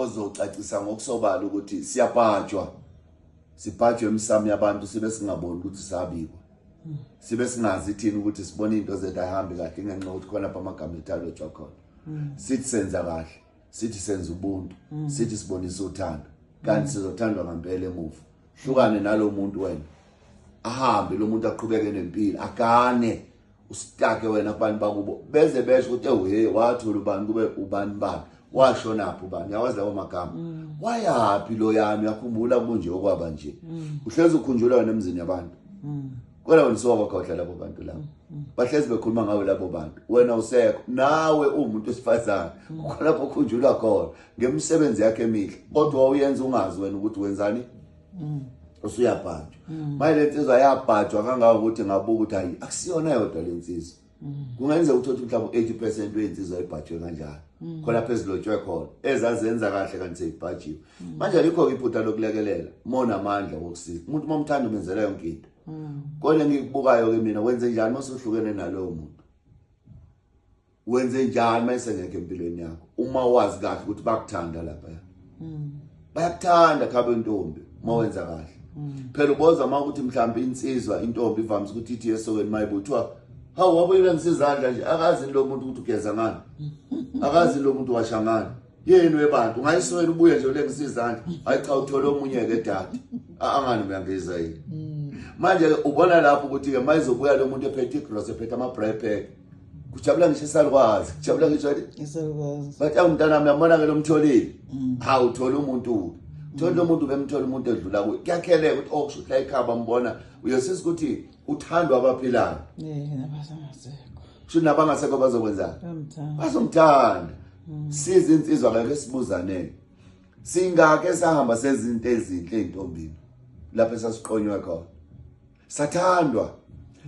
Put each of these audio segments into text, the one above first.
ozocacisa ngokusobala ukuthi siyabhajwa, sibhajwe emsamo yabantu, sibe singaboni ukuthi sabikwa, sibe singazi thina ukuthi sibona into zethu ayihambi kahle ngenxa yokuthi khona lapha amagama ethu alotshwa khona. Sithi senza kahle, sithi senza ubuntu, sithi sibonisa uthando, kanti sizothandwa ngempela emuva. Hlukane nalo muntu wena, ahambe lo muntu, aqhubeke nempilo, agane, usitake wena kubantu bakubo, beze besho ukuthi ewe wathola ubani, kube ubani bani washonaphi ubani, yawazi lawo magama, wayaphi lo yami, uyakhumbula kunje okwaba nje. Uhlezi ukhunjulwa wena emzini yabantu, kodwa wena usuwabakhohlwa labo bantu labo, bahlezi bekhuluma ngawe labo bantu, wena usekho. Nawe uwumuntu wesifazane, kukhona lapho ukhunjulwa khona ngemisebenzi yakhe emihle, kodwa wawuyenza ungazi wena ukuthi wenzani, usuyabhajwa. Manje le nsizwa yabhajwa kangangokuthi ngabuka ukuthi hayi, akusiyona yodwa le nsizwa, kungenzeka ukuthi mhlawumbe u-80% wey'nsizwa ibhajwe kanjalo, khona phezulu lotshwe khona ezazenza kahle kanti seyibhajiwe. Manje alikho-ke iphutha lokulekelela uma unamandla wokusiza umuntu, uma umthanda umenzela yonke into. Kodwa engikubukayo-ke mina, wenze njani uma usuhlukene naloyo muntu? Wenze njani uma esengekho empilweni yakho, uma wazi kahle ukuthi bakuthanda laphaya, bayakuthanda khabe intombi uma wenza kahle? Phela uboza uma ukuthi mhlawumbe insizwa, intombi ivamise ukuthi ithi esokweni mayibuthiwa, "Hawu, wabuyela ngisizandla nje." Akazi lo muntu ukuthi ugeza ngani, akazi lo muntu washa ngani. Yini webantu, ungayiswela ubuye nje ulengisa izandla? Hayi cha, uthole omunye-ke dade, angani uyangiza yini? Manje-ke ubona lapho ukuthi-ke mayizobuya lo muntu ephethe igrosa, ephethe ama-braai pack, kujabula ngisho isalukwazi, kujabula ngisho Isalukwazi. Bathi, "Awu mntanami, uyambona-ke lo mtholile, hawu, uthola umuntu, uthola lo muntu, bemthola umuntu edlula kuye." Kuyakheleka ukuthi oh, kusho ukuthi la ekhaya bambona, uyosisa ukuthi uthandwa abaphilayo. Eh, nabasangasekho. Kusho nabangasekho bazokwenzani? Bayamthanda. Bazomthanda. Siza insizwa, ngeke sibuzaneni, singake sahamba sezinto ezinhle ey'ntombini lapho esasiqonywe khona, sathandwa,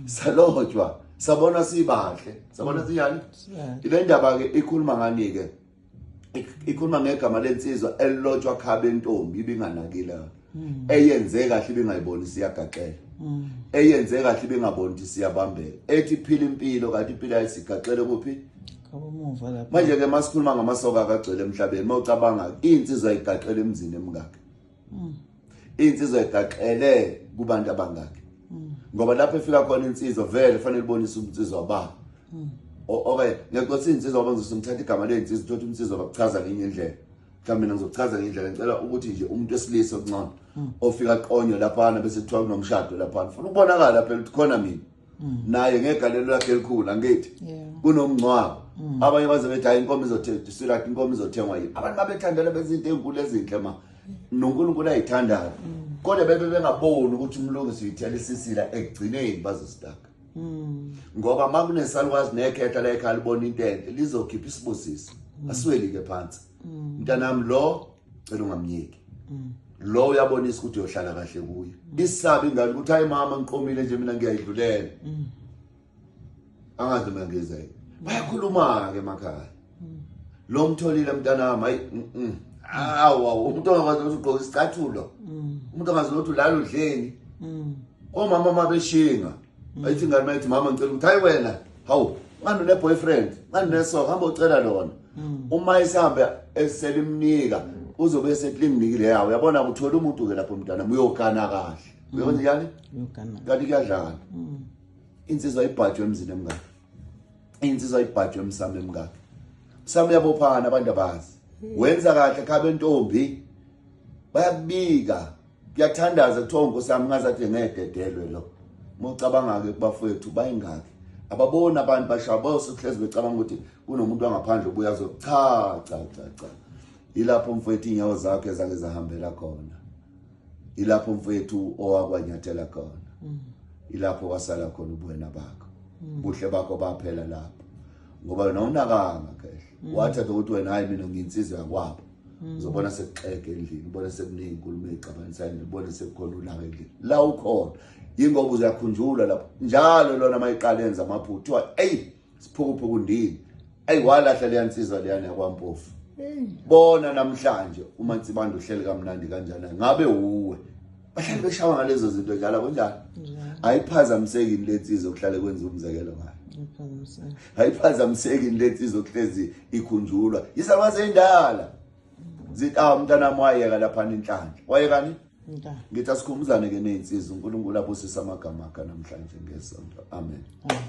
salotshwa, sabona sibahle, sabona siyani. Sibahle. Ile ndaba-ke ikhuluma ngani-ke? Ikhuluma ngegama lensizwa elilotshwa khabe entombi ibinganakile, eyenze kahle ibingayiboni siyagaxela, eyenze kahle ibingaboni ukuthi siyabambeka, ethi iphila impilo kanti impilo ayisigaxele kuphi? Kabomuva lapha. Manje-ke masikhuluma ngamasoka akagcwele emhlabeni, uma ucabanga iy'nsizwa yigaxele emzini emingakhi, iy'nsizwa yigaxele kubantu abangakhi? Ngoba lapho efika khona insizwa vele fanele ibonise unsizwa ba. Okay, ngiyacela insizwa ngoba ngizosumthatha igama ley'nsizwa, uthatha umsizwa bakuchaza ngenye indlela. Mhlawumbe mina ngizokuchaza ngendlela, ngicela ukuthi nje umuntu wesilisa okuncane ofika aqonywe laphana bese kuthiwa kunomshado laphana, funa ukubonakala phela ukuthi khona mina naye ngegalelo lakhe elikhulu, angithi? Yeah. Kunomngcwabo, abanye baze bethi, "Hayi, inkomo izothengwa," sirathi inkomo izothengwa yini? Abantu babethandela benza into ey'nkulu ezinhle ma noNkulunkulu ayithandayo, kodwa bebe bengaboni ukuthi umlungisi uyithela isisila, ekugcineni bazositaka, ngoba uma kunesalukwazi nekhehla la ekhaya libona into enhle, lizokhipha isibusiso, asiweli-ke phansi. "Mntanami lo, cela ungamyeki lo, uyabonisa ukuthi uyohlala kahle kuye." Isabi ingane ukuthi, "Hayi mama, ngiqomile nje mina, ngiyayidlulela." Angazi noma ngiyeza yini. Bayakhuluma-ke emakhaya, "Lo mtholile mntanami, hayi, Awa, umuntu ongakwazi ukuthi ugqoke isicathulo, umuntu ongazi ukuthi ulala udleni." Omama mabeshinga, ayithi ingane mayithi, "Mama, ngicela ukuthi," "Hayi wena, hawu, ngani une-boyfriend, ngani unesoka, hamba ucela lona." Uma esihambe eselimnika, uzobe esethi linginikile yawo. Uyabona, uthola umuntu-ke lapho mntwana, uyogana kahle, uyokwenza njani? Uyogana. Kanti kuyadlala. Insizwa ibhajwe emzini emngakhi, insizwa ibhajwe emsamo emngakhi, msamo uyabophana, abantu abazi. Wenza kahle khabe entombi, bayakubika, kuyathandaza, kuthiwa, "Nkosi yami, ngazathi ngededelwe lo." Uma ucabanga-ke kubafowethu bayingakhi ababoni abantu bashaya bosekuhlezi becabanga ukuthi kunomuntu wangaphandle obuya azo. Cha, cha, cha, cha, yilapho mfowethu iy'nyawo zakho ezake zahambela khona, ilapho mfowethu owakwanyathela khona, ilapho wasala khona ubuwena bakho, buhle bakho baphela lapho, ngoba wena awunakanga kahle, wathatha ukuthi wena, "Hayi, mina ngiyinsizwa yakwabo." Uzobona sekuxega endlini, ubone sekuningi inkulumo ey'xabanisayo endlini, ubone sekukhona ulaka endlini la ukhona, yingoba uzakhunjulwa lapho njalo. Lona uma iqala yenza amaphutha, kuthiwa, "Eyi, siphukuphuku ndini, eyi, walahla leya nsizwa leyana yakwampofu. Bona namhlanje uma Nsibande uhleli kamnandi kanjani, ngabe uwe." Bahlale beshawa ngalezo zinto njalo, kunjalo. Ayiphazamiseki le nsizwa kuhlale kwenza umzekelo ngayo? Ayiphazamiseki. Ayiphazamiseki le nsizwa kuhlezi ikhunjulwa? Izalukwazi ey'ndala. Zithi ah umntanami wayeka lapha inhlanhla. Wayekani? Inhlanhla. Ngithi asikhumbuzane ke nezinsizwa, uNkulunkulu abusise amagama akhe namhlanje ngesonto. Amen. Amen.